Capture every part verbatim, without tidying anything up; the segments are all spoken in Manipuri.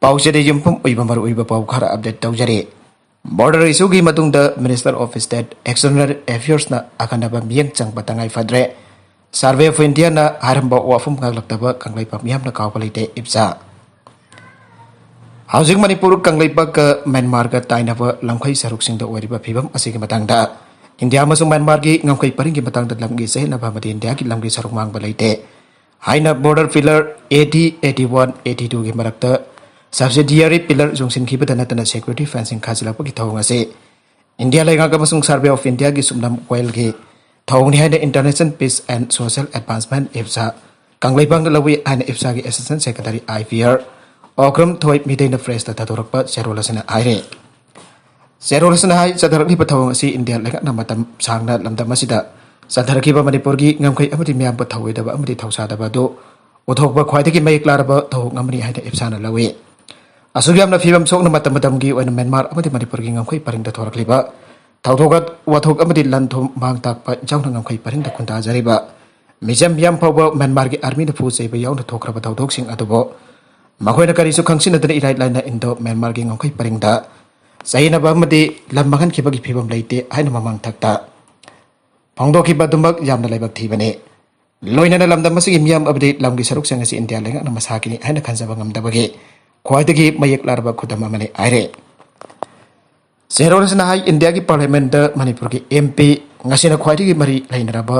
ꯄꯥꯎꯆꯦꯗ ꯌꯨꯝꯐꯝ ꯑꯣꯏꯕ ꯃꯔꯨꯑꯣꯏꯕ ꯄꯥꯎ ꯈꯔ ꯑꯞꯗꯦꯠ ꯇꯧꯖꯔꯤ꯫ ꯕꯣꯔꯗꯔ ꯏꯁꯨꯒꯤ ꯃꯇꯨꯡꯗ Minister of State External Affairsꯅ ꯑꯈꯟꯅꯕ ꯃꯤꯠꯌꯦꯡ ꯆꯪꯕ ꯇꯉꯥꯏ ꯐꯗ꯭ꯔꯦ꯫ Survey of Indiaꯅ ꯍꯥꯏꯔꯝꯕ ꯋꯥꯐꯝ ꯉꯥꯛꯂꯛꯇꯕ ꯀꯪꯂꯩꯄꯥꯛ ꯃꯤꯌꯥꯝꯅ ꯀꯥꯎꯕ ꯂꯩꯇꯦ, ꯏꯞꯁꯥ꯫ ꯍꯧꯖꯤꯛ ꯃꯅꯤꯄꯨꯔ ꯀꯪꯂꯩꯄꯥꯛꯀ ꯃ꯭ꯌꯥꯟꯃꯥꯔꯒ ꯇꯥꯏꯅꯕ ꯂꯝꯈꯩ ꯁꯔꯨꯛꯁꯤꯡꯗ ꯑꯣꯏꯔꯤꯕ ꯐꯤꯕꯝ ꯑꯁꯤꯒꯤ ꯃꯇꯥꯡꯗ, ꯏꯟꯗꯤꯌꯥ ꯑꯃꯁꯨꯡ ꯃ꯭ꯌꯥꯟꯃꯥꯔꯒꯤ ꯉꯝꯈꯩ ꯄꯔꯤꯡꯒꯤ ꯃꯇꯥꯡꯗ ꯂꯝꯒꯤ ꯆꯌꯦꯠꯅꯕ ꯑꯃꯗꯤ ꯏꯟꯗꯤꯌꯥꯒꯤ ꯂꯝꯒꯤ ꯁꯔꯨꯛ ꯃꯥꯡꯕ ꯂꯩꯇꯦ ꯍꯥꯏꯅ Border Pillar eighty, eighty-one, eighty-twoꯒꯤ ꯃꯔꯛꯇ subsidiary pillar ꯆꯣꯡꯁꯤꯟꯈꯤꯕꯗ ꯅꯠꯇꯅ security fencing ꯈꯥꯖꯤꯜꯂꯛꯄꯒꯤ ꯊꯧꯑꯣꯡ ꯑꯁꯤ ꯏꯟꯗꯤꯌꯥ ꯂꯩꯉꯥꯛ ꯑꯃꯁꯨꯡ Survey of Indiaꯒꯤ ꯁꯨꯞꯅꯝ ꯋꯥꯌꯦꯜꯒꯤ ꯊꯧꯑꯣꯡꯅꯤ ꯍꯥꯏꯅ International Peace and Social Advancement, ꯏꯞꯁꯥ, ꯀꯪꯂꯩꯄꯥꯛꯅ ꯂꯧꯏ ꯍꯥꯏꯅ ꯏꯞꯁꯥꯒꯤ Assistant Secretary I P R Okram ꯊꯣꯏ ꯃꯤꯇꯩꯅ pressꯇ ꯊꯥꯗꯣꯔꯛꯄ ꯆꯦꯔꯣꯜ ꯑꯁꯤꯅ ꯍꯥꯏꯔꯤ꯫ ꯆꯦꯔꯣꯜ ꯑꯁꯤꯅ ꯍꯥꯏ, ꯆꯠꯊꯔꯛꯂꯤꯕ ꯊꯧꯑꯣꯡ ꯑꯁꯤ ꯏꯟꯗꯤꯌꯥ ꯂꯩꯉꯥꯛꯅ ꯃꯇꯝ ꯁꯥꯡꯅ ꯂꯝꯗꯝ ꯑꯁꯤꯗ ꯆꯠꯊꯔꯛꯈꯤꯕ ꯃꯅꯤꯄꯨꯔꯒꯤ ꯉꯝꯈꯩ ꯑꯃꯗꯤ ꯃꯤꯌꯥꯝꯕ ꯊꯧꯑꯣꯏꯗꯕ ꯑꯃꯗꯤ ꯊꯧꯁꯥꯗꯕ ꯑꯗꯨ ꯎꯠꯊꯣꯛꯄ ꯈ꯭ꯋꯥꯏꯗꯒꯤ ꯃꯌꯦꯛ ꯂꯥꯔꯕ ꯊꯧꯑꯣꯡ ꯑꯃꯅꯤ ꯍꯥꯏꯅ ꯏꯞꯁꯥꯅ ꯂꯧꯏ꯫ ꯑꯁꯨꯛ ꯌꯥꯝꯅ ꯐꯤꯕꯝ ꯁꯣꯛꯅ ꯃꯇꯝ ꯃꯇꯝꯒꯤ ꯑꯣꯏꯅ ꯃ꯭ꯌꯥꯟꯃꯥꯔ ꯑꯃꯗꯤ ꯃꯅꯤꯄꯨꯔꯒꯤ ꯉꯝꯈꯩ ꯄꯔꯤꯡꯗ ꯊꯣꯔꯛꯂꯤꯕ ꯊꯧꯗꯣꯛ ꯋꯥꯊꯣꯛ ꯑꯃꯗꯤ ꯂꯟ ꯊꯨꯝ ꯃꯥꯡ ꯇꯥꯛꯄ ꯌꯥꯎꯅ ꯉꯝꯈꯩ ꯄꯔꯤꯡꯗ ꯈꯨꯟꯗꯥꯖꯔꯤꯕ ꯃꯤꯆꯝ ꯃꯤꯌꯥꯝ ꯐꯥꯎꯕ ꯃ꯭ꯌꯥꯟꯃꯥꯔꯒꯤ ꯑꯥꯔꯃꯤꯅ ꯐꯨ ꯆꯩꯕ ꯌꯥꯎꯅ ꯊꯣꯛꯈ꯭ꯔꯕ ꯊꯧꯗꯣꯛꯁꯤꯡ ꯑꯗꯨꯕꯨ ꯃꯈꯣꯏꯅ ꯀꯔꯤꯁꯨ ꯈꯪꯁꯤꯟꯅꯗꯅ ꯏꯔꯥꯏ ꯂꯥꯏꯅ ꯏꯟꯗꯣ ꯃ꯭ꯌꯥꯟꯃꯥꯔꯒꯤ ꯉꯝꯈꯩ ꯄꯔꯤꯡꯗ ꯆꯌꯦꯠꯅꯕ ꯑꯃꯗꯤ ꯂꯝ ꯃꯥꯡꯍꯟꯈꯤꯕꯒꯤ ꯐꯤꯕꯝ ꯂꯩꯇꯦ ꯍꯥꯏꯅ ꯃꯃꯥꯡ ꯊꯛꯇ ꯐꯣꯡꯗꯣꯛꯈꯤꯕ ꯑꯗꯨꯃꯛ ꯌꯥꯝꯅ ꯂꯥꯏꯕꯛ ꯊꯤꯕꯅꯤ꯫ ꯂꯣꯏꯅꯅ ꯂꯝꯗꯝ ꯑꯁꯤꯒꯤ ꯃꯤꯌꯥꯝ ꯑꯃꯗꯤ ꯂꯝꯒꯤ ꯁꯔꯨꯛꯁꯤꯡ ꯑꯁꯤ ꯏꯟꯗꯤꯌꯥ ꯂꯩꯉꯥꯛꯅ ꯃꯁꯥꯒꯤꯅꯤ ꯍꯥꯏꯅ ꯈꯟꯖꯕ ꯉꯝꯗꯕꯒꯤ ꯈ꯭ꯋꯥꯏꯗꯒꯤ ꯃꯌꯦꯛ ꯂꯥꯔꯕ ꯈꯨꯗꯝ ꯑꯃꯅꯤ ꯍꯥꯏꯔꯦ꯫ ꯆꯦꯔꯣꯜ ꯑꯁꯤꯅ ꯍꯥꯏ, ꯏꯟꯗꯤꯌꯥꯒꯤ ꯄꯥꯔꯂꯤꯌꯥꯃꯦꯟꯗ ꯃꯅꯤꯄꯨꯔꯒꯤ M P ꯉꯁꯤꯅ ꯈ꯭ꯋꯥꯏꯗꯒꯤ ꯃꯔꯤ ꯂꯩꯅꯔꯕ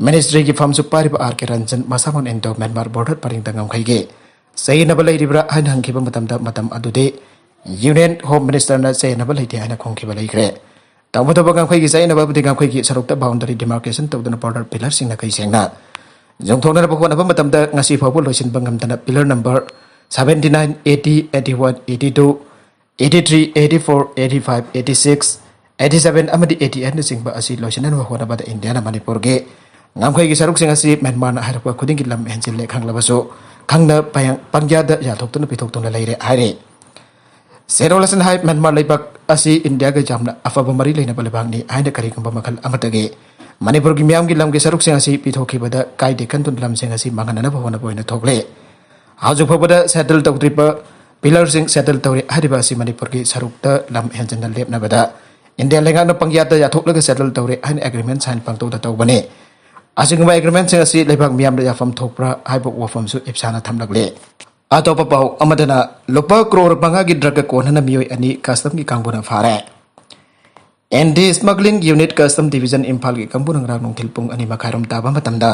ꯃꯤꯅꯤꯁꯇ꯭ꯔꯤꯒꯤ ꯐꯝꯁꯨ ꯄꯥꯏꯔꯤꯕ R K ꯔꯟꯖꯟ ꯃꯁꯥꯃꯛꯅ ꯏꯟꯗꯣ ꯃ꯭ꯌꯥꯟꯃꯥꯔ ꯕꯣꯔꯗꯔ ꯄꯔꯤꯡꯗ ꯉꯝꯈꯩꯒꯤ ꯆꯌꯦꯠꯅꯕ ꯂꯩꯔꯤꯕ꯭ꯔꯥ ꯍꯥꯏꯅ ꯍꯪꯈꯤꯕ ꯃꯇꯝꯗ, ꯃꯇꯝ ꯑꯗꯨꯗꯤ Union Home Ministerꯅ ꯆꯌꯦꯠꯅꯕ ꯂꯩꯇꯦ ꯍꯥꯏꯅ ꯈꯨꯝꯈꯤꯕ ꯂꯩꯈ꯭ꯔꯦ꯫ ꯇꯧꯕꯇꯕꯨ ꯉꯝꯈꯩꯒꯤ ꯆꯌꯦꯠꯅꯕ ꯑꯃꯗꯤ ꯉꯝꯈꯩꯒꯤ ꯁꯔꯨꯛꯇ boundary demarcation ꯇꯧꯗꯨꯅ border pillarꯁꯤꯡꯅ ꯀꯩ ꯁꯦꯡꯅ ꯌꯣꯡꯊꯣꯛꯅꯅꯕ ꯍꯣꯠꯅꯕ ꯃꯇꯝꯗ ꯉꯁꯤ ꯐꯥꯎꯕ ꯂꯣꯏꯁꯤꯟꯕ ꯉꯝꯗꯅ pillar number seventy nine, eighty, eighty one, eighty two, eighty three, eighty four, eighty five, eighty six, eighty seven ꯑꯃꯗꯤ eighty eight ꯅꯆꯤꯡꯕ ꯑꯁꯤ ꯂꯣꯏꯁꯤꯟꯅꯕ ꯍꯣꯠꯅꯕꯗ ꯏꯟꯗꯤꯌꯥꯅ ꯃꯅꯤꯄꯨꯔꯒꯤ ꯉꯝꯈꯩꯒꯤ ꯁꯔꯨꯛꯁꯤꯡ ꯑꯁꯤ ꯃ꯭ꯌꯥꯟꯃꯥꯔꯅ ꯍꯥꯏꯔꯛꯄ ꯈꯨꯗꯤꯡꯒꯤ ꯂꯝ ꯍꯦꯟꯖꯤꯜꯂꯦ ꯈꯪꯂꯕꯁꯨ ꯈꯪꯅ ꯄꯌꯥ-, ꯄꯪꯌꯥꯗ ꯌꯥꯊꯣꯛꯇꯨꯅ ꯄꯤꯊꯣꯛꯇꯨꯅ ꯂꯩꯔꯦ ꯍꯥꯏꯔꯤ꯫ ꯆꯦꯔꯣꯜ ꯑꯁꯤꯅ ꯍꯥꯏ, ꯃ꯭ꯌꯥꯟꯃꯥꯔ ꯂꯩꯕꯥꯛ ꯑꯁꯤ ꯏꯟꯗꯤꯌꯥꯒ ꯌꯥꯝꯅ ꯑꯐꯕ ꯃꯔꯤ ꯂꯩꯅꯕ ꯂꯩꯕꯥꯛꯅꯤ ꯍꯥꯏꯅ ꯀꯔꯤꯒꯨꯝꯕ ꯃꯈꯜ ꯑꯃꯠꯇꯒꯤ ꯃꯅꯤꯄꯨꯔꯒꯤ ꯃꯤꯌꯥꯝꯒꯤ ꯂꯝꯒꯤ ꯁꯔꯨꯛꯁꯤꯡ ꯑꯁꯤ ꯄꯤꯊꯣꯛꯈꯤꯕꯗ ꯀꯥꯏꯗꯦ ꯈꯟꯗꯨꯅ ꯂꯝꯁꯤꯡ ꯑꯁꯤ ꯃꯥꯡꯍꯟꯅꯅꯕ ꯍꯣꯠꯅꯕ ꯑꯣꯏꯅ ꯊꯣꯛꯂꯦ꯫ ꯍꯧꯖꯤꯛ ꯐꯥꯎꯕꯗ settle ꯇꯧꯗ꯭ꯔꯤꯕ pillarꯁꯤꯡ settle ꯇꯧꯔꯦ ꯍꯥꯏꯔꯤꯕ ꯑꯁꯤ ꯃꯅꯤꯄꯨꯔꯒꯤ ꯁꯔꯨꯛꯇ ꯂꯝ ꯍꯦꯟꯖꯤꯟꯅ ꯂꯦꯞꯅꯕꯗ ꯏꯟꯗꯤꯌꯥ ꯂꯩꯉꯥꯛꯅ ꯄꯪꯌꯥꯗ ꯌꯥꯊꯣꯛꯂꯒ settle ꯇꯧꯔꯦ ꯍꯥꯏꯅ agreement sign ꯄꯪꯇꯧꯗ ꯇꯧꯕꯅꯤ꯫ ꯑꯁꯤꯒꯨꯝꯕ agreementꯁꯤꯡ ꯑꯁꯤ ꯂꯩꯕꯥꯛ ꯃꯤꯌꯥꯝꯗ ꯌꯥꯐꯝ ꯊꯣꯛꯄ꯭ꯔꯥ ꯍꯥꯏꯕ ꯋꯥꯐꯝꯁꯨ ꯏꯞꯁꯥꯅ ꯊꯝꯂꯛꯂꯤ꯫ ꯑꯇꯣꯞꯄ ꯄꯥꯎ ꯑꯃꯗꯅ ꯂꯨꯄꯥ ꯀ꯭ꯔꯣꯔ ꯃꯉꯥꯒꯤ drugꯒ ꯀꯣꯟꯅꯅ ꯃꯤꯑꯣꯏ ꯑꯅꯤ customs ꯀꯥꯡꯕꯨꯅ ꯐꯥꯔꯦ꯫ Anti Smuggling Unit Custom Division ꯏꯝꯐꯥꯜꯒꯤ ꯀꯥꯡꯕꯨꯅ ꯉꯔꯥꯡ ꯅꯨꯡꯊꯤꯜ ꯄꯨꯡ ꯑꯅꯤ ꯃꯈꯥꯏꯔꯣꯝ ꯇꯥꯕ ꯃꯇꯝꯗ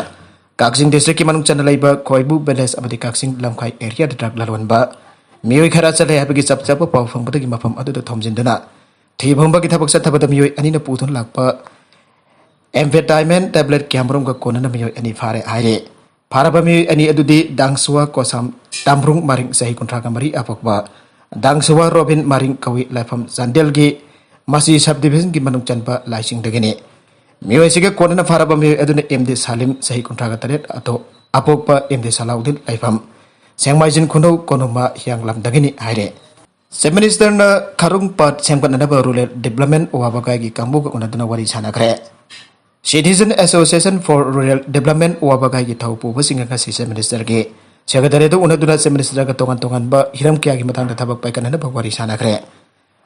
ꯀꯛꯆꯤꯡ districtꯀꯤ ꯃꯅꯨꯡ ꯆꯟꯅ ꯂꯩꯕ ꯈꯣꯏꯕꯨ village ꯑꯃꯗꯤ ꯀꯛꯆꯤꯡ ꯂꯝꯈꯥꯏ areaꯗ drug ꯂꯂꯣꯟꯕ ꯃꯤꯑꯣꯏ ꯈꯔ ꯆꯠꯂꯦ ꯍꯥꯏꯕꯒꯤ ꯆꯞ ꯆꯥꯕ ꯄꯥꯎ ꯐꯪꯕꯗꯒꯤ ꯃꯐꯝ ꯑꯗꯨꯗ ꯊꯣꯝꯖꯤꯟꯗꯨꯅ ꯊꯤꯕ ꯍꯨꯝꯕꯒꯤ ꯊꯕꯛ ꯆꯠꯊꯕꯗ ꯃꯤꯑꯣꯏ ꯑꯅꯤꯅ ꯄꯨꯗꯨꯅ ꯂꯥꯛꯄ amphetamine tablet ꯀꯌꯥꯃꯔꯨꯝꯒ ꯀꯣꯟꯅꯅ ꯃꯤꯑꯣꯏ ꯑꯅꯤ ꯐꯥꯔꯦ ꯍꯥꯏꯔꯤ꯫ ꯐꯥꯔꯕ ꯃꯤꯑꯣꯏ ꯑꯅꯤ ꯑꯗꯨꯗꯤ ꯗꯥꯡꯁꯨꯋꯥ ꯀꯣꯁꯥꯝ ꯇꯥꯝꯕ꯭ꯔꯨꯡ ꯃꯔꯤꯡ ꯆꯍꯤ ꯀꯨꯟꯊ꯭ꯔꯥꯒ ꯃꯔꯤ ꯑꯄꯣꯛꯄ ꯗꯥꯡꯁꯨꯋꯥ ꯔꯣꯕꯤꯟ ꯃꯔꯤꯡ ꯀꯧꯏ, ꯂꯥꯏꯐꯝ ꯆꯥꯟꯗꯦꯜꯒꯤ ꯃꯁꯤ subdivisionꯒꯤ ꯃꯅꯨꯡ ꯆꯟꯕ ꯂꯥꯏꯁꯤꯡꯗꯒꯤꯅꯤ꯫ ꯃꯤꯑꯣꯏꯁꯤꯒ ꯀꯣꯟꯅꯅ ꯐꯥꯔꯕ ꯃꯤꯑꯣꯏ ꯑꯗꯨꯅ ꯑꯦꯝ ꯗꯤ ꯁꯥꯂꯤꯝ ꯆꯍꯤ ꯀꯨꯟꯊ꯭ꯔꯥꯒ ꯇꯔꯦꯠ ꯑꯇꯣ-, ꯑꯄꯣꯛꯄ ꯑꯦꯝ ꯗꯤ ꯁꯂꯥꯎꯗꯤꯟ ꯂꯥꯏꯐꯝ ꯁꯦꯡꯃꯥꯏꯖꯤꯟ ꯈꯨꯅꯧ ꯀꯣꯅꯨꯃ ꯍꯤꯌꯥꯡꯂꯝꯗꯒꯤꯅꯤ ꯍꯥꯏꯔꯦ꯫ Chief Ministerꯅ ꯈꯥꯔꯨꯡ ꯄꯥꯠ ꯁꯦꯝꯒꯠꯅꯅꯕ Rural Development ꯋꯥꯕꯒꯥꯏꯒꯤ ꯀꯥꯡꯕꯨꯒ ꯎꯅꯗꯨꯅ ꯋꯥꯔꯤ ꯁꯥꯟꯅꯈ꯭ꯔꯦ꯫ Citizen Association for Rural Development ꯋꯥꯕꯒꯥꯏꯒꯤ ꯊꯧ ꯄꯨꯕꯁꯤꯡꯒ ꯉꯁꯤ Chief Ministerꯒꯤ Secretariatꯇ ꯎꯅꯗꯨꯅ Chief Ministerꯒ ꯇꯣꯉꯥꯟ ꯇꯣꯉꯥꯟꯕ ꯍꯤꯔꯝ ꯀꯌꯥꯒꯤ ꯃꯇꯥꯡꯗ ꯊꯕꯛ ꯄꯥꯏꯈꯠꯅꯅꯕ ꯋꯥꯔꯤ ꯁꯥꯟꯅꯈ꯭ꯔꯦ꯫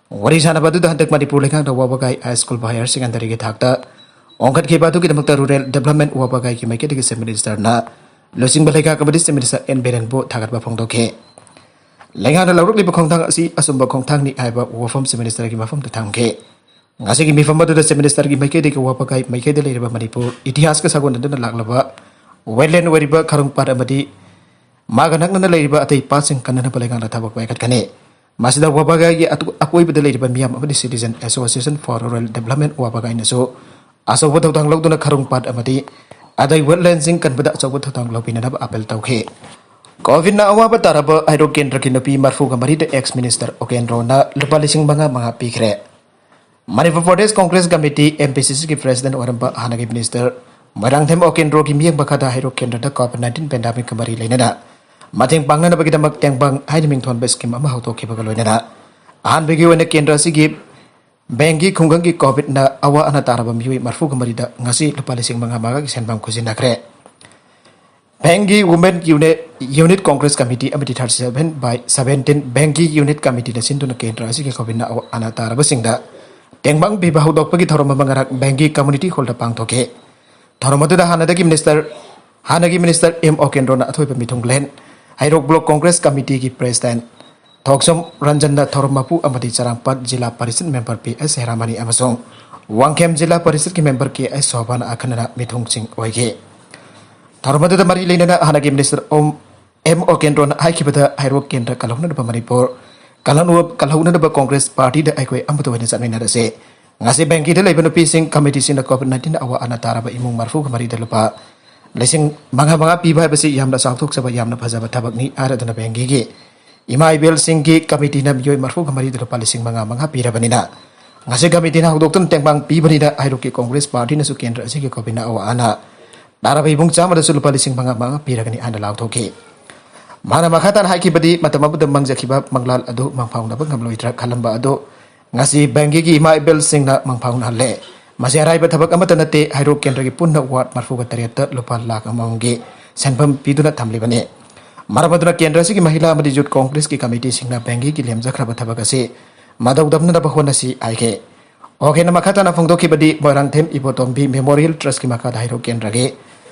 ꯋꯥꯔꯤ ꯁꯥꯟꯅꯕ ꯑꯗꯨꯗ ꯍꯟꯗꯛ ꯃꯅꯤꯄꯨꯔ ꯂꯩꯉꯥꯛꯅ ꯋꯥꯕꯒꯥꯏ High School Higher Secondaryꯒꯤ ꯊꯥꯛꯇ ꯍꯣꯡꯒꯠꯈꯤꯕ ꯑꯗꯨꯒꯤꯗꯃꯛꯇ Rural Development ꯋꯥꯕꯒꯥꯏꯒꯤ ꯃꯥꯏꯀꯩꯗꯒꯤ Chief Ministerꯅ ꯂꯨꯆꯤꯡꯕ ꯂꯩꯉꯥꯛ ꯑꯃꯗꯤ Chief Minister ꯑꯦꯟ ꯕꯤꯔꯦꯟꯕꯨ ꯊꯥꯒꯠꯄ ꯐꯣꯡꯗꯣꯛꯈꯤ꯫ ꯂꯩꯉꯥꯛꯅ ꯂꯧꯔꯛꯂꯤꯕ ꯈꯣꯡꯊꯥꯡ ꯑꯁꯤ ꯑꯆꯨꯝꯕ ꯈꯣꯡꯊꯥꯡꯅꯤ ꯍꯥꯏꯕ ꯋꯥꯐꯝ Chief Ministerꯒꯤ ꯃꯐꯝꯗ ꯊꯝꯈꯤ꯫ ꯉꯁꯤꯒꯤ ꯃꯤꯐꯝ ꯑꯗꯨꯗ Chief Ministerꯒꯤ ꯃꯥꯏꯀꯩꯗꯒꯤ ꯋꯥꯕꯒꯥꯏ ꯃꯥꯏꯀꯩꯗ ꯂꯩꯔꯤꯕ ꯃꯅꯤꯄꯨꯔ ꯏꯇꯤꯍꯥꯁꯀ ꯁꯥꯒꯣꯟꯅꯗꯨꯅ ꯂꯥꯛꯂꯕ wetland ꯑꯣꯏꯔꯤꯕ ꯈꯥꯔꯨꯡ ꯄꯥꯠ ꯑꯃꯗꯤ ꯃꯥꯒ ꯅꯛꯅꯅ ꯂꯩꯔꯤꯕ ꯑꯇꯩ ꯄꯥꯠꯁꯤꯡ ꯀꯟꯅꯅꯕ ꯂꯩꯉꯥꯛꯅ ꯊꯕꯛ ꯄꯥꯏꯈꯠꯀꯅꯤ꯫ ꯃꯁꯤꯗ ꯋꯥꯕꯒꯥꯏꯒꯤ ꯑꯇꯨ-, ꯑꯀꯣꯏꯕꯗ ꯂꯩꯔꯤꯕ ꯃꯤꯌꯥꯝ ꯑꯃꯗꯤ Citizen Association for Rural Development ꯋꯥꯕꯒꯥꯏꯅꯁꯨ ꯑꯆꯧꯕ ꯊꯧꯗꯥꯡ ꯂꯧꯗꯨꯅ ꯈꯥꯔꯨꯡ ꯄꯥꯠ ꯑꯃꯗꯤ ꯑꯇꯩ wetlandꯁꯤꯡ ꯀꯟꯕꯗ ꯑꯆꯧꯕ ꯊꯧꯗꯥꯡ ꯂꯧꯕꯤꯅꯅꯕ appeal ꯇꯧꯈꯤ꯫ COVIDꯅ ꯑꯋꯥꯕ ꯇꯥꯔꯕ ꯍꯩꯔꯣꯛ ꯀꯦꯟꯗ꯭ꯔꯒꯤ ꯅꯨꯄꯤ ꯃꯔꯤꯐꯨꯒ ꯃꯔꯤꯗ ex Minister ꯑꯣꯀꯦꯟꯗ꯭ꯔꯣꯅ ꯂꯨꯄꯥ ꯂꯤꯁꯤꯡ ꯃꯉꯥ ꯃꯉꯥ ꯄꯤꯈ꯭ꯔꯦ꯫ ꯃꯅꯤꯄꯨꯔ ꯄ꯭ꯔꯗꯦꯁ ꯀꯣꯡꯒ꯭ꯔꯦꯁ ꯀꯃꯤꯇꯤ, MPCCꯒꯤ President ꯑꯣꯏꯔꯝꯕ ꯍꯥꯟꯅꯒꯤ Minister ꯃꯣꯏꯔꯥꯡꯊꯦꯝ ꯑꯣꯀꯦꯟꯗ꯭ꯔꯣꯒꯤ ꯃꯤꯠꯌꯦꯡ ꯃꯈꯥꯗ ꯍꯩꯔꯣꯛ ꯀꯦꯟꯗ꯭ꯔꯗ COVID nineteen pandemicꯀ ꯃꯔꯤ ꯂꯩꯅꯅ ꯃꯇꯦꯡ ꯄꯥꯡꯅꯅꯕꯒꯤꯗꯃꯛ ꯇꯦꯡꯕꯥꯡ ꯍꯥꯏꯅ ꯃꯤꯡꯊꯣꯟꯕ scheme ꯑꯃ ꯍꯧꯗꯣꯛꯈꯤꯕꯒ ꯂꯣꯏꯅꯅ ꯑꯍꯥꯟꯕꯒꯤ ꯑꯣꯏꯅ ꯀꯦꯟꯗ꯭ꯔ ꯑꯁꯤꯒꯤ ꯕꯦꯡꯒꯤ ꯈꯨꯡꯒꯪꯒꯤ COVIDꯅ ꯑꯋꯥ ꯑꯅꯥ ꯇꯥꯔꯕ ꯃꯤꯑꯣꯏ ꯃꯔꯤꯐꯨꯒ ꯃꯔꯤꯗ ꯉꯁꯤ ꯂꯨꯄꯥ ꯂꯤꯁꯤꯡ ꯃꯉꯥ ꯃꯉꯥꯒꯤ ꯁꯦꯟꯐꯝ ꯈꯨꯖꯤꯟꯅꯈ꯭ꯔꯦ꯫ ꯕꯦꯡꯒꯤ Women Unit Unit Congress Committee ꯑꯃꯗꯤ thirty seven by seventeen ꯕꯦꯡꯒꯤ Unit Committeeꯅ ꯁꯤꯟꯗꯨꯅ ꯀꯦꯟꯗ꯭ꯔ ꯑꯁꯤꯒꯤ ꯒꯣꯕꯤꯟꯗ ꯑꯋꯥ ꯑꯅꯥ ꯇꯥꯔꯕꯁꯤꯡꯗ ꯇꯦꯡꯕꯥꯡ ꯄꯤꯕ ꯍꯧꯗꯣꯛꯄꯒꯤ ꯊꯧꯔꯝ ꯑꯃ ꯉꯔꯥꯡ ꯕꯦꯡꯒꯤ community hallꯗ ꯄꯥꯡꯊꯣꯛꯈꯤ꯫ ꯊꯧꯔꯝ ꯑꯗꯨꯗ ꯍꯥꯟꯅꯗꯒꯤ minister, ꯍꯥꯟꯅꯒꯤ minister ꯑꯦꯝ ꯑꯣꯀꯦꯟꯗ꯭ꯔꯣꯅ ꯑꯊꯣꯏꯕ ꯃꯤꯊꯨꯡꯂꯦꯟ, ꯍꯩꯔꯣꯛ block Congress Committeeꯒꯤ president ꯊꯣꯛꯆꯣꯝ ꯔꯟꯖꯟꯅ ꯊꯧꯔꯝ ꯃꯄꯨ ꯑꯃꯗꯤ ꯆꯔꯥꯡꯄꯥꯠ ꯖꯤꯂꯥ ꯄꯔꯤꯁꯠ member ꯄꯤ ꯑꯦꯁ ꯍꯦꯔꯥꯃꯅꯤ ꯑꯃꯁꯨꯡ ꯋꯥꯡꯈꯦꯝ ꯖꯤꯂꯥ ꯄꯔꯤꯁꯠꯀꯤ member ꯀꯦ ꯑꯩꯆ ꯁꯣꯚꯥꯅ ꯑꯈꯟꯅꯅ ꯃꯤꯊꯨꯡꯁꯤꯡ ꯑꯣꯏꯈꯤ꯫ ꯊꯧꯔꯝ ꯑꯗꯨꯗ ꯃꯔꯤ ꯂꯩꯅꯅ ꯍꯥꯟꯅꯒꯤ minister ꯑꯣꯝ ꯑꯦꯝ ꯑꯣꯀꯦꯟꯗ꯭ꯔꯣꯅ ꯍꯥꯏꯈꯤꯕꯗ, ꯍꯩꯔꯣꯛ ꯀꯦꯟꯗ꯭ꯔ ꯀꯜꯍꯧꯅꯅꯕ ꯃꯅꯤꯄꯨꯔ, ꯀꯜꯍꯧꯅ-, ꯀꯜꯍꯧꯅꯅꯕ Congress Partyꯗ ꯑꯩꯈꯣꯏ ꯑꯃꯠꯇ ꯑꯣꯏꯅ ꯆꯠꯃꯤꯟꯅꯔꯁꯦ꯫ ꯉꯁꯤ ꯕꯦꯡꯒꯤꯗ ꯂꯩꯕ ꯅꯨꯄꯤꯁꯤꯡ, committeeꯁꯤꯡꯅ COVID nineteen ꯑꯋꯥ ꯑꯅꯥ ꯇꯥꯔꯕ ꯏꯃꯨꯡ ꯃꯔꯤꯐꯨꯒ ꯃꯔꯤꯗ ꯂꯨꯄꯥ ꯂꯤꯁꯤꯡ ꯃꯉꯥ ꯃꯉꯥ ꯄꯤꯕ ꯍꯥꯏꯕꯁꯤ ꯌꯥꯝꯅ ꯆꯥꯎꯊꯣꯛꯆꯕ, ꯌꯥꯝꯅ ꯐꯖꯕ ꯊꯕꯛꯅꯤ ꯍꯥꯏꯔꯗꯨꯅ ꯕꯦꯡꯒꯤꯒꯤ ꯏꯃꯥ ꯏꯕꯦꯜꯁꯤꯡꯒꯤ committeeꯅ ꯃꯤꯑꯣꯏ ꯃꯔꯤꯐꯨꯒ ꯃꯔꯤꯗ ꯂꯨꯄꯥ ꯂꯤꯁꯤꯡ ꯃꯉꯥ ꯃꯉꯥ ꯄꯤꯔꯕꯅꯤꯅ, ꯉꯁꯤ committeeꯅ ꯍꯧꯗꯣꯛꯇꯨꯅ ꯇꯦꯡꯕꯥꯡ ꯄꯤꯕꯅꯤꯅ ꯍꯩꯔꯣꯛꯀꯤ Congress Partyꯅꯁꯨ ꯀꯦꯟꯗ꯭ꯔ ꯑꯁꯤꯒꯤ ꯒꯣꯕꯤꯟꯗ ꯑꯋꯥ ꯑꯅꯥ ꯇꯥꯔꯕ ꯏꯕꯨꯡ ꯆꯥꯝꯃꯗꯁꯨ ꯂꯨꯄꯥ ꯂꯤꯁꯤꯡ ꯃꯉꯥ ꯃꯉꯥ ꯄꯤꯔꯒꯅꯤ ꯍꯥꯏꯅ ꯂꯥꯎꯊꯣꯛꯈꯤ꯫ ꯃꯥꯅ ꯃꯈꯥ ꯇꯥꯅ ꯍꯥꯏꯈꯤꯕꯗꯤ, ꯃꯇꯝ ꯑꯃꯗ ꯃꯪꯖꯈꯤꯕ ꯃꯪꯂꯥꯜ ꯑꯗꯨ ꯃꯪꯐꯥꯎꯅꯕ ꯉꯝꯂꯣꯏꯗ꯭ꯔꯥ ꯈꯜꯂꯝꯕ ꯑꯗꯨ ꯉꯁꯤ ꯕꯦꯡꯒꯤꯒꯤ ꯏꯃꯥ ꯏꯕꯦꯜꯁꯤꯡꯅ ꯃꯪꯐꯥꯎꯅꯍꯜꯂꯦ꯫ ꯃꯁꯤ ꯑꯔꯥꯏꯕ ꯊꯕꯛ ꯑꯃꯠꯇ ꯅꯠꯇꯦ꯫ ꯍꯩꯔꯣꯛ ꯀꯦꯟꯗ꯭ꯔꯒꯤ ꯄꯨꯟꯅ ward ꯃꯔꯤꯐꯨꯒ ꯇꯔꯦꯠꯇ ꯂꯨꯄꯥ ꯂꯥꯈ ꯑꯃꯃꯝꯒꯤ ꯁꯦꯟꯐꯝ ꯄꯤꯗꯨꯅ ꯊꯝꯂꯤꯕꯅꯤ꯫ ꯃꯔꯝ ꯑꯗꯨꯅ ꯀꯦꯟꯗ꯭ꯔ ꯑꯁꯤꯒꯤ ꯃꯍꯤꯂꯥ ꯑꯃꯗꯤ Youth Congressꯀꯤ committeeꯁꯤꯡꯅ ꯕꯦꯡꯒꯤꯒꯤ ꯂꯦꯝꯖꯈ꯭ꯔꯕ ꯊꯕꯛ ꯑꯁꯤ ꯃꯇꯧ ꯇꯝꯅꯅꯕ ꯍꯣꯠꯅꯁꯤ ꯍꯥꯏꯈꯤ꯫ ꯑꯣꯀꯦꯟꯗ꯭ꯔꯣꯅ ꯃꯈꯥ ꯇꯥꯅ ꯐꯣꯡꯗꯣꯛꯈꯤꯕꯗꯤ, ꯃꯣꯏꯔꯥꯡꯊꯦꯝ ꯏꯕꯣꯇꯣꯝꯕꯤ Memorial Trustꯀꯤ ꯃꯈꯥꯗ ꯍꯩꯔꯣꯛ ꯀꯦꯟꯗ꯭ꯔꯒꯤ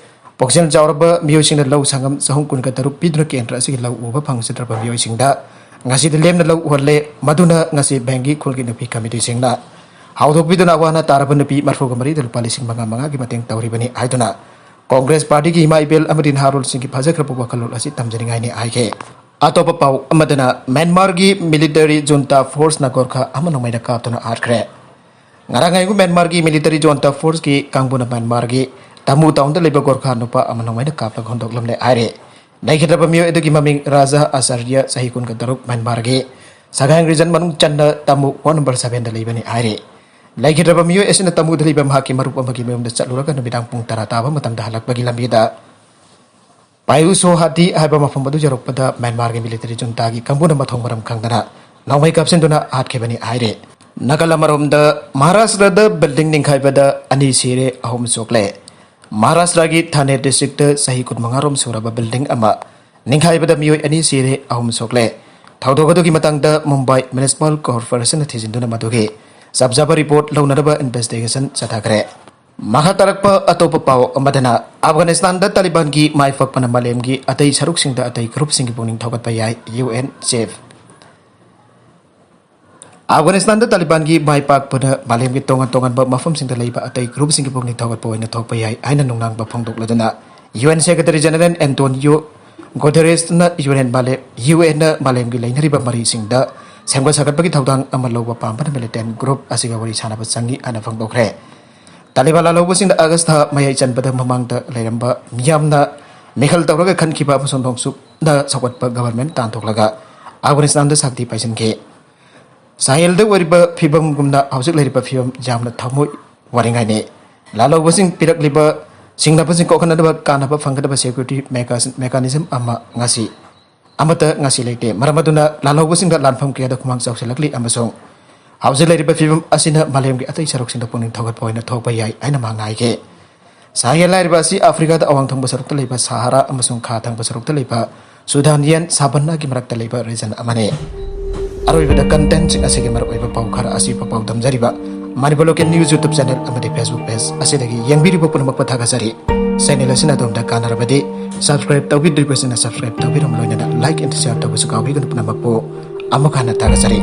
ꯄꯨꯛꯆꯦꯜ ꯆꯥꯎꯔꯕ ꯃꯤꯑꯣꯏꯁꯤꯡꯅ ꯂꯧ ꯁꯪꯉꯝ ꯆꯍꯨꯝ ꯀꯨꯟꯒ ꯇꯔꯨꯛ ꯄꯤꯗꯨꯅ ꯀꯦꯟꯗ꯭ꯔ ꯑꯁꯤꯒꯤ ꯂꯧ ꯎꯕ ꯐꯪꯖꯗ꯭ꯔꯕ ꯃꯤꯑꯣꯏꯁꯤꯡꯗ ꯉꯁꯤꯗꯤ ꯂꯦꯝꯅ ꯂꯧ ꯎꯍꯜꯂꯦ꯫ ꯃꯗꯨꯅ ꯉꯁꯤ ꯕꯦꯡꯒꯤ ꯈꯨꯜꯒꯤ ꯅꯨꯄꯤ committeeꯁꯤꯡꯅ ꯍꯧꯗꯣꯛꯄꯤꯗꯨꯅ ꯑꯋꯥ ꯑꯅꯥ ꯇꯥꯔꯕ ꯅꯨꯄꯤ ꯃꯔꯤꯐꯨꯒ ꯃꯔꯤꯗ ꯂꯨꯄꯥ ꯂꯤꯁꯤꯡ ꯃꯉꯥ ꯃꯉꯥꯒꯤ ꯃꯇꯦꯡ ꯇꯧꯔꯤꯕꯅꯤ ꯍꯥꯏꯗꯨꯅ Congress Partyꯒꯤ ꯏꯃꯥ ꯏꯕꯦꯜ ꯑꯃꯗꯤ ꯅꯍꯥꯔꯣꯜꯁꯤꯡꯒꯤ ꯐꯖꯈ꯭ꯔꯕ ꯋꯥꯈꯜꯂꯣꯟ ꯑꯁꯤ ꯇꯝꯖꯅꯤꯡꯉꯥꯏꯅꯤ ꯍꯥꯏꯈꯤ꯫ ꯑꯇꯣꯞꯄ ꯄꯥꯎ ꯑꯃꯗꯅ, ꯃ꯭ꯌꯥꯟꯃꯥꯔꯒꯤ military junta forceꯅ ꯒꯣꯔꯈꯥ ꯑꯃ ꯅꯣꯡꯃꯩꯅ ꯀꯥꯞꯇꯨꯅ ꯍꯥꯠꯈ꯭ꯔꯦ꯫ ꯉꯔꯥꯡ ꯑꯌꯨꯛ ꯃ꯭ꯌꯥꯟꯃꯥꯔꯒꯤ military junta forceꯀꯤ ꯀꯥꯡꯕꯨꯅ ꯃ꯭ꯌꯥꯟꯃꯥꯔꯒꯤ ꯇꯥꯃꯨ townꯗ ꯂꯩꯕ ꯒꯣꯔꯈꯥ ꯅꯨꯄꯥ ꯑꯃ ꯅꯣꯡꯃꯩꯅ ꯀꯥꯞꯂꯒ ꯍꯨꯟꯗꯣꯛꯂꯝꯂꯦ ꯍꯥꯏꯔꯦ꯫ ꯂꯩꯈꯤꯗ꯭ꯔꯕ ꯃꯤꯑꯣꯏ ꯑꯗꯨꯒꯤ ꯃꯃꯤꯡ ꯔꯥꯖꯥ ꯑꯆꯥꯔꯌ, ꯆꯍꯤ ꯀꯨꯟꯒ ꯇꯔꯨꯛ, ꯃ꯭ꯌꯥꯟꯃꯥꯔꯒꯤ ꯁꯒꯥꯡ region ꯃꯅꯨꯡ ꯆꯟꯅ ꯇꯥꯃꯨ ward number sevenꯗ ꯂꯩꯕꯅꯤ ꯍꯥꯏꯔꯦ꯫ ꯂꯩꯈꯤꯗ꯭ꯔꯕ ꯃꯤꯑꯣꯏ ꯑꯁꯤꯅ ꯇꯥꯃꯨꯗ ꯂꯩꯕ ꯃꯍꯥꯛꯀꯤ ꯃꯔꯨꯞ ꯑꯃꯒꯤ ꯃꯌꯨꯝꯗ ꯆꯠꯂꯨꯔꯒ ꯅꯨꯃꯤꯗꯥꯡ ꯄꯨꯡ ꯇꯔꯥ ꯇꯥꯕ ꯃꯇꯝꯗ ꯍꯜꯂꯛꯄꯒꯤ ꯂꯝꯕꯤꯗ ꯄꯥꯏꯌꯨꯁꯣ ꯍꯥꯇꯤ ꯍꯥꯏꯕ ꯃꯐꯝ ꯑꯗꯨ ꯌꯧꯔꯛꯄꯗ ꯃ꯭ꯌꯥꯟꯃꯥꯔꯒꯤ military juntaꯒꯤ ꯀꯥꯡꯕꯨꯅ ꯃꯊꯣꯡ ꯃꯔꯝ ꯈꯪꯗꯅ ꯅꯣꯡꯃꯩ ꯀꯥꯞꯁꯤꯟꯗꯨꯅ ꯍꯥꯠꯈꯤꯕꯅꯤ ꯍꯥꯏꯔꯤ꯫ ꯅꯥꯀꯜ ꯑꯃꯔꯣꯝꯗ, ꯃꯍꯥꯔꯥꯁꯇ꯭ꯔꯗ building ꯅꯤꯡꯈꯥꯏꯕꯗ ꯑꯅꯤ ꯁꯤꯔꯦ, ꯑꯍꯨꯝ ꯁꯣꯛꯂꯦ꯫ ꯃꯍꯥꯔꯥꯁꯇ꯭ꯔꯒꯤ ꯊꯥꯅꯦ districtꯇ ꯆꯍꯤ ꯀꯨꯟꯃꯉꯥ ꯔꯣꯝ ꯁꯨꯔꯕ building ꯑꯃ ꯅꯤꯡꯈꯥꯏꯕꯗ ꯃꯤꯑꯣꯏ ꯑꯅꯤ ꯁꯤꯔꯦ, ꯑꯍꯨꯝ ꯁꯣꯛꯂꯦ꯫ ꯊꯧꯗꯣꯛ ꯑꯗꯨꯒꯤ ꯃꯇꯥꯡꯗ ꯃꯨꯝꯕꯥꯏ ꯃ꯭ꯌꯨꯅꯤꯁꯤꯄꯥꯜ ꯀꯣꯔꯄꯣꯔꯦꯁꯟꯅ ꯊꯤꯖꯤꯟꯗꯨꯅ ꯃꯗꯨꯒꯤ ꯆꯞ ꯆꯥꯕ ꯔꯤꯄꯣꯔꯠ ꯂꯧꯅꯅꯕ ꯏꯟꯚꯦꯁꯇꯤꯒꯦꯁꯟ ꯆꯠꯊꯈ꯭ꯔꯦ꯫ ꯃꯈꯥ ꯇꯥꯔꯛꯄ ꯑꯇꯣꯞꯄ ꯄꯥꯎ ꯑꯃꯗꯅ, ꯑꯐꯒꯥꯅꯤꯁꯇꯥꯟꯗ ꯇꯥꯂꯤꯕꯥꯟꯒꯤ ꯃꯥꯏ ꯄꯥꯛꯄꯅ ꯃꯥꯂꯦꯝꯒꯤ ꯑꯇꯩ ꯁꯔꯨꯛꯁꯤꯡꯗ ꯑꯇꯩ ꯒ꯭ꯔꯨꯞꯁꯤꯡꯒꯤ ꯄꯨꯛꯅꯤꯡ ꯊꯧꯒꯠꯄ ꯌꯥꯏ, ꯌꯨ ꯑꯦꯟ ꯆꯤꯐ꯫ ꯑꯐꯒꯥꯅꯤꯁꯇꯥꯟꯗ ꯇꯥꯂꯤꯕꯥꯟꯒꯤ ꯃꯥꯏ ꯄꯥꯛꯄꯅ ꯃꯥꯂꯦꯝꯒꯤ ꯇꯣꯉꯥꯟ ꯇꯣꯉꯥꯟꯕ ꯃꯐꯝꯁꯤꯡꯗ ꯂꯩꯕ ꯑꯇꯩ ꯒ꯭ꯔꯨꯞꯁꯤꯡꯒꯤ ꯄꯨꯛꯅꯤꯡ ꯊꯧꯒꯠꯄ ꯑꯣꯏꯅ ꯊꯣꯛꯄ ꯌꯥꯏ ꯍꯥꯏꯅ ꯅꯨꯡꯅꯥꯡꯕ ꯐꯣꯡꯗꯣꯛꯂꯗꯨꯅ, U N secretary general Antonio ꯒꯣꯗꯦꯔꯦꯁꯅ ꯌꯨ ꯑꯦꯟ ꯃꯥꯂꯦꯝ, ꯌꯨ ꯑꯦꯟꯅ ꯃꯥꯂꯦꯝꯒꯤ ꯂꯩꯅꯔꯤꯕ ꯃꯔꯤꯁꯤꯡꯗ ꯁꯦꯝꯒꯠ ꯁꯥꯒꯠꯄꯒꯤ ꯊꯧꯗꯥꯡ ꯑꯃ ꯂꯧꯕ ꯄꯥꯝꯕꯅ ꯃꯤꯂꯤꯇꯦꯟ ꯒ꯭ꯔꯨꯞ ꯑꯁꯤꯒ ꯋꯥꯔꯤ ꯁꯥꯟꯅꯕ ꯆꯪꯏ ꯍꯥꯏꯅ ꯐꯣꯡꯗꯣꯛꯈ꯭ꯔꯦ꯫ ꯇꯥꯂꯤꯕꯥꯟ ꯂꯥꯜꯍꯧꯕꯁꯤꯡꯗ ꯑꯥꯒꯁ ꯊꯥ ꯃꯌꯥꯏ ꯆꯟꯕꯗ ꯃꯃꯥꯡꯗ ꯂꯩꯔꯝꯕ ꯃꯤꯌꯥꯝꯅ ꯃꯤꯈꯜ ꯇꯧꯔꯒ ꯈꯟꯈꯤꯕ ꯑꯃꯁꯨꯡ ꯅꯣꯡꯆꯨꯞꯅ ꯁꯧꯒꯠꯄ ꯒꯕꯔꯟꯃꯦꯟ ꯇꯥꯟꯊꯣꯛꯂꯒ ꯑꯐꯒꯥꯅꯤꯁꯇꯥꯟꯗ ꯁꯥꯟꯇꯤ ꯄꯥꯏꯁꯤꯟꯈꯤ꯫ ꯁꯥꯍꯦꯜꯗ ꯑꯣꯏꯔꯤꯕ ꯐꯤꯕꯝꯒꯨꯝꯅ ꯍꯧꯖꯤꯛ ꯂꯩꯔꯤꯕ ꯐꯤꯕꯝ ꯌꯥꯝꯅ ꯊꯃꯣꯏ ꯋꯥꯅꯤꯡꯉꯥꯏꯅꯤ꯫ ꯂꯥꯜꯍꯧꯕꯁꯤꯡ ꯄꯤꯔꯛꯂꯤꯕ ꯁꯤꯡꯅꯕꯁꯤꯡ ꯀꯣꯛꯍꯟꯅꯅꯕ ꯀꯥꯟꯅꯕ ꯐꯪꯒꯗꯕ ꯁꯦꯀ꯭ꯌꯨꯔꯤꯇꯤ ꯃꯦꯀꯥꯅꯤꯖꯝ ꯑꯃ ꯉꯁꯤ ꯑꯃꯠꯇ ꯉꯁꯤ ꯂꯩꯇꯦ꯫ ꯃꯔꯝ ꯑꯗꯨꯅ ꯂꯥꯜꯍꯧꯕꯁꯤꯡꯗ ꯂꯥꯟꯐꯝ ꯀꯌꯥꯗ ꯈꯨꯃꯥꯡ ꯆꯥꯎꯁꯤꯜꯂꯛꯂꯤ ꯑꯃꯁꯨꯡ ꯍꯧꯖꯤꯛ ꯂꯩꯔꯤꯕ ꯐꯤꯕꯝ ꯑꯁꯤꯅ ꯃꯥꯂꯦꯝꯒꯤ ꯑꯇꯩ ꯁꯔꯨꯛꯁꯤꯡꯗ ꯄꯨꯛꯅꯤꯡ ꯊꯧꯒꯠꯄ ꯑꯣꯏꯅ ꯊꯣꯛꯄ ꯌꯥꯏ ꯍꯥꯏꯅ ꯃꯍꯥꯛꯅ ꯍꯥꯏꯈꯤ꯫ ꯁꯥꯍꯦꯜ ꯍꯥꯏꯔꯤꯕ ꯑꯁꯤ ꯑꯐ꯭ꯔꯤꯀꯥꯗ ꯑꯋꯥꯡ ꯊꯪꯕ ꯁꯔꯨꯛꯇ ꯂꯩꯕ ꯁꯍꯥꯔꯥ ꯑꯃꯁꯨꯡ ꯈꯥ ꯊꯪꯕ ꯁꯔꯨꯛꯇ ꯂꯩꯕ ꯁꯨꯗꯥꯟ ꯌꯦꯟ ꯁꯥꯕꯟꯅꯥꯒꯤ ꯃꯔꯛꯇ ꯂꯩꯕ ꯔꯤꯖꯟ ꯑꯃꯅꯤ꯫ ꯑꯔꯣꯏꯕꯗ ꯀꯟꯇꯦꯟꯁꯤꯡ ꯑꯁꯤꯒꯤ ꯃꯔꯨꯑꯣꯏꯕ ꯄꯥꯎ ꯈꯔ ꯑꯁꯤ ꯄꯥꯎꯗꯝꯖꯔꯤꯕ Manipur local news YouTube channel ꯑꯃꯗꯤ ꯐꯦꯁꯕꯨꯛ ꯄꯦꯖ ꯑꯁꯤꯗꯒꯤ ꯌꯦꯡꯕꯤꯔꯤꯕ ꯄꯨꯝꯅꯃꯛꯄꯨ ꯊꯥꯒꯠꯆꯔꯤ꯫ ꯆꯦꯅꯦꯜ ꯑꯁꯤꯅ ꯑꯗꯣꯝꯗ ꯀꯥꯟꯅꯔꯕꯗꯤ ꯁꯕꯁꯀ꯭ꯔꯥꯏꯕ ꯇꯧꯕꯤꯗ꯭ꯔꯤꯕꯁꯤꯡꯅ ꯁꯕꯁꯀ꯭ꯔꯥꯏꯕ ꯇꯧꯕꯤꯔꯝ ꯂꯣꯏꯅꯅ ꯂꯥꯏꯛ ꯑꯦꯟ ꯁꯤꯌꯥꯔ ꯇꯧꯕꯁꯨ ꯀꯥꯎꯕꯤꯒꯅꯨ꯫ ꯄꯨꯝꯅꯃꯛꯄꯨ ꯑꯃꯨꯛ ꯍꯟꯅ ꯊꯥꯒꯠꯆꯔꯤ꯫